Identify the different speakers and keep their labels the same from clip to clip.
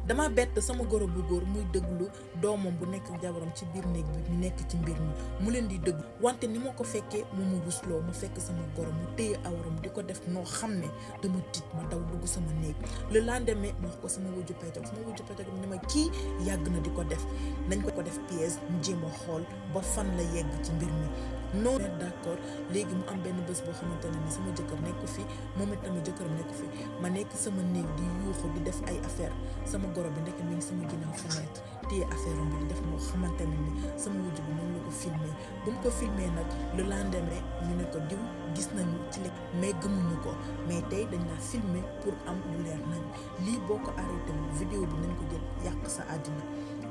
Speaker 1: dama bett sama goro bu góor muy déglu doomam bu nekk jabaram ci biir néeg bi mu nekk ci mbir mi mu leen di déglu wante ni ma ko fekkee mu rusloo ma fekk sama goro mu téye awram di ko def noo xam ne dama tiit ma daw dugg sama néeg le lendemain ma wax ko sama wujju pecc ni ma kii yàgg na di ko def nañ ko def pièce ñu jéem a xool ba fan la yegg ci mbir mi noonu d'accord léegi mu am benn bés boo xamante ne ni sama jëkkër nekk fi moom it tamit jëkkëram nekk fi ma nekk sama néeg di yuuxu di def ay affaire sama goro bi ndekk mi ngi sama ginnaaw fenêtre téye affaire am bi di def moo xamante ne ni sama wujj bi noonu la ko filmé bu mu ko filmé nag le lendemain ñu ne ko diw gis nañu ci lekk mais gëmuñu ko mais tey dañ laa filmé pour am lu leer nañ lii boo ko arrêté wu vidéo bi nañ ko jël yàq sa àddina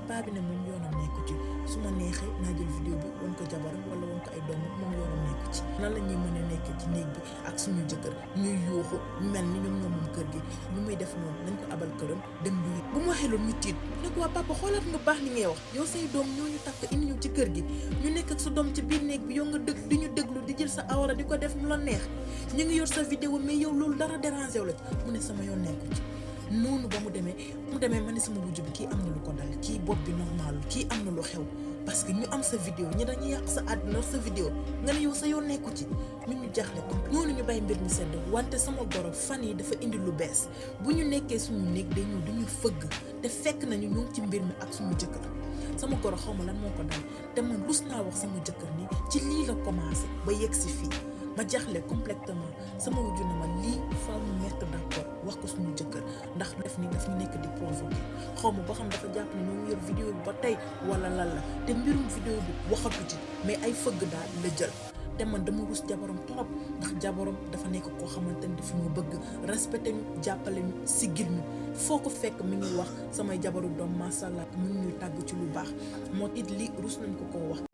Speaker 1: paa bi ne moom yoonam nekku ci su ma neexee naa jël vidéo bi wan ko jabaram wala wan ko ay doomam moom yoonam nekku ci nan la ñuy mën a nekkee ci néeg bi ak suñu jëkkër ñuy yuuxu mel ni ñoom moom kër gi lu muy def noonu nañ ko abal këram dem luy bu mu waxee loolu ñu tiit ne ko waa papa xoolaat nga baax li ngay wax yow say doom ñoo ñu takk indi ñu ci kër gi ñu nekk ak sa doom ci biir néeg bi yow nga dëgg di ñu déglu di jël sa awra di ko def mu la neex ñu ngi yor sa vidéo mais yow loolu dara dérangé wu la mu ne sama yoon nekku ci noonu ba mu demee ma ne sama wujj bi kii am na lu ko dal kii bopp bi normalul kii am na lu xew parce que ñu am sa vidéo ñi dañuy yàq sa àdduna sa vidéo nga ne yow sa yoon nekku ci ñun ñu jaaxle ko ñoonu ñu bàyyi mbir mi sedd wante sama goro fan yi dafa indi lu bees bu ñu nekkee suñu néeg day ñëw dañuy fëgg te fekk nañu ñu ngi ci mbir mi ak suñu jëkkër sama goro xaw ma lan moo ko dal te man rus naa wax sama jëkkër ni ci lii la commencé ba yegg si fii ma jaxle complètement sama wujju na ma lii faaw mu mettre d'accord wax ko suñu jëkkër ndax def ni daf ñu nekk di provoquer xaw ma ba xam dafa jàpp ne ñoo yor vidéo bi ba tey wala lan la te mbirum vidéo bi waxatu ci mais ay fëgg daal la jël te man dama rus jabaram trop ndax jabaram dafa nekk koo xamante ni dafa ñu bëgg respecté ñu jàppale ñu siggil ñu foo ko fekk mi ngi wax samay jabaru doom masàllaa mu ngi ñuy tàgg ci lu baax moo it lii rus nañ ko koo wax